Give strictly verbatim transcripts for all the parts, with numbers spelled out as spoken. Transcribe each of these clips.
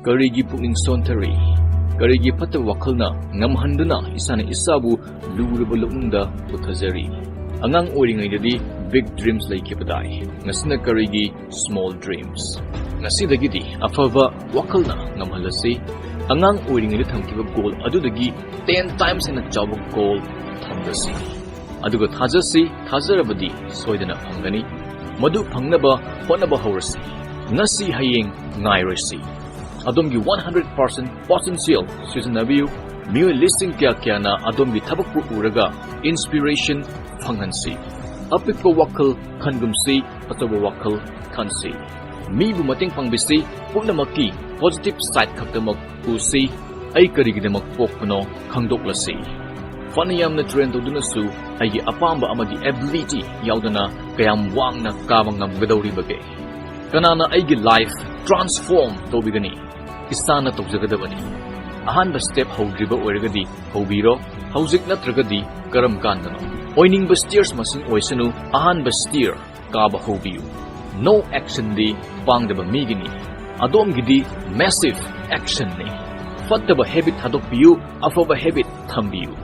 ꯀꯔꯤꯒꯤ ꯄꯨꯛꯅꯤꯡ ꯁꯣꯟꯊꯔꯤ? ꯀꯔꯤꯒꯤ ꯐꯠꯇꯕ ꯋꯥꯈꯜꯅ ꯉꯝꯍꯟꯗꯨꯅ ꯏꯁꯥꯅ ꯏꯁꯥꯕꯨ ꯂꯨꯔꯕ ꯂꯧꯅꯨꯡꯗ ꯄꯨꯊꯖꯔꯤ? ꯑꯉꯥꯡ ꯑꯣꯏꯔꯤꯉꯩꯗꯗꯤ big dreams ꯂꯩꯈꯤꯕꯗꯥꯏ, ꯉꯁꯤꯅ ꯀꯔꯤꯒꯤ small dreams? ꯉꯁꯤꯗꯒꯤꯗꯤ ꯑꯐꯕ ꯋꯥꯈꯜꯅ ꯉꯝꯍꯜꯂꯁꯤ꯫ ꯑꯉꯥꯡ ꯑꯣꯏꯔꯤꯉꯩꯗ ꯊꯝꯈꯤꯕ goal ꯑꯗꯨꯗꯒꯤ ten times ꯍꯦꯟꯅ ꯆꯥꯎꯕ goal ꯊꯝꯂꯁꯤ꯫ ꯑꯗꯨꯒ ꯊꯥꯖꯁꯤ, ꯊꯥꯖꯔꯕꯗꯤ ꯁꯣꯏꯗꯅ ꯐꯪꯒꯅꯤ꯫ ꯃꯗꯨ ꯐꯪꯅꯕ ꯍꯣꯠꯅꯕ ꯍꯧꯔꯁꯤ꯫ ꯉꯁꯤ ꯍꯌꯦꯡ ꯉꯥꯏꯔꯣꯏꯁꯤ꯫ ꯑꯗꯣꯝꯒꯤ one hundred percent potential ꯁꯤꯖꯤꯟꯅꯕꯤꯌꯨ꯫ ꯃꯤꯑꯣꯏ ꯂꯤꯁꯤꯡ ꯀꯌꯥ ꯀꯌꯥꯅ ꯑꯗꯣꯝꯒꯤ ꯊꯕꯛꯄꯨ ꯎꯔꯒ inspiration ꯐꯪꯍꯟꯁꯤ꯫ ꯑꯄꯤꯛꯄ ꯋꯥꯈꯜ ꯈꯟꯒꯨꯝꯁꯤ, ꯑꯆꯧꯕ ꯋꯥꯈꯜ ꯈꯟꯁꯤ꯫ ꯃꯤꯕꯨ ꯃꯇꯦꯡ ꯄꯥꯡꯕꯤꯁꯤ, ꯄꯨꯝꯅꯃꯛꯀꯤ positive side ꯈꯛꯇꯃꯛ ꯎꯁꯤ꯫ ꯑꯩ ꯀꯔꯤꯒꯤꯗꯃꯛ ꯄꯣꯛꯄꯅꯣ ꯈꯪꯗꯣꯛꯂꯁꯤ꯫ ꯐꯅ ꯌꯥꯝꯅ train ꯇꯧꯗꯨꯅꯁꯨ ꯑꯩꯒꯤ ꯑꯄꯥꯝꯕ ꯑꯃꯗꯤ ability ꯌꯥꯎꯗꯅ ꯀꯌꯥꯝ ꯋꯥꯡꯅ ꯀꯥꯕ ꯉꯝꯒꯗꯧꯔꯤꯕꯒꯦ? ꯀꯅꯥꯅ ꯑꯩꯒꯤ life transform ꯇꯧꯕꯤꯒꯅꯤ? ꯏꯁꯥꯅ ꯇꯧꯖꯒꯗꯕꯅꯤ꯫ ꯑꯍꯥꯟꯕ step ꯍꯧꯗ꯭ꯔꯤꯕ ꯑꯣꯏꯔꯒꯗꯤ ꯍꯧꯕꯤꯔꯣ, ꯍꯧꯖꯤꯛ ꯅꯠꯇ꯭ꯔꯒꯗꯤ ꯀꯔꯝ ꯀꯥꯟꯗꯅꯣ? ꯑꯣꯏꯅꯤꯡꯕ stairs ꯃꯁꯤꯡ ꯑꯣꯏꯁꯅꯨ, ꯑꯍꯥꯟꯕ stair ꯀꯥꯕ ꯍꯧꯕꯤꯌꯨ꯫ No action ꯗꯤ ꯄꯥꯡꯗꯕ ꯃꯤꯒꯤꯅꯤ꯫ ꯑꯗꯣꯝꯒꯤꯗꯤ massive action ꯅꯤ꯫ ꯐꯠꯇꯕ habit ꯊꯥꯗꯣꯛꯄꯤꯌꯨ, ꯑꯐꯕ habit ꯊꯝꯕꯤꯌꯨ꯫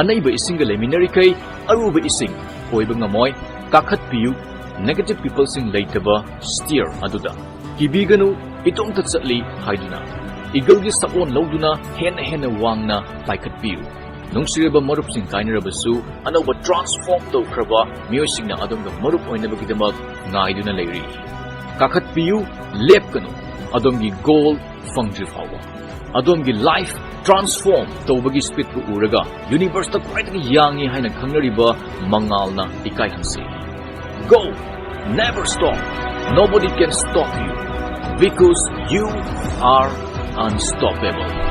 ꯑꯅꯩꯕ ꯏꯁꯤꯡꯒ ꯂꯩꯃꯤꯟꯅꯔꯤꯈꯩ ꯑꯔꯨꯕ ꯏꯁꯤꯡ ꯑꯣꯏꯕ ꯉꯝꯃꯣꯏ꯫ ꯀꯥꯈꯠꯄꯤꯌꯨ negative people ꯁꯤꯡ ꯂꯩꯇꯕ stair ꯑꯗꯨꯗ꯫ ꯀꯤꯕꯤꯒꯅꯨ, ꯏꯇꯣꯝꯇ ꯆꯠꯂꯤ ꯍꯥꯏꯗꯨꯅ꯫ Eagle ꯒꯤ ꯁꯛꯑꯣꯟ ꯂꯧꯗꯨꯅ ꯍꯦꯟꯅ ꯍꯦꯟꯅ ꯋꯥꯡꯅ ꯄꯥꯏꯈꯠꯄꯤꯌꯨ꯫ ꯅꯨꯡꯁꯤꯔꯕ ꯃꯔꯨꯞꯁꯤꯡ ꯀꯥꯏꯅꯔꯕꯁꯨ, ꯑꯅꯧꯕ transform ꯇꯧꯈ꯭ꯔꯕ ꯃꯤꯑꯣꯏꯁꯤꯡꯅ ꯑꯗꯣꯝꯒ ꯃꯔꯨꯞ ꯑꯣꯏꯅꯕꯒꯤꯗꯃꯛ ꯉꯥꯏꯗꯨꯅ ꯂꯩꯔꯤ꯫ ꯀꯥꯈꯠꯄꯤꯌꯨ, ꯂꯦꯞꯀꯅꯨ, ꯑꯗꯣꯝꯒꯤ goal ꯐꯪꯗ꯭ꯔꯤ ꯐꯥꯎꯕ꯫ ꯑꯗꯣꯝꯒꯤ life transform ꯇꯧꯕꯒꯤ speed ꯄꯨ ꯎꯔꯒ universe ꯇ ꯈ꯭ꯋꯥꯏꯗꯒꯤ ꯌꯥꯡꯉꯤ ꯍꯥꯏꯅ ꯈꯪꯅꯔꯤꯕ ꯃꯉꯥꯜꯅ ꯏꯀꯥꯏꯍꯟꯁꯤ꯫ Go! Never stop! Nobody can stop you because you are unstoppable.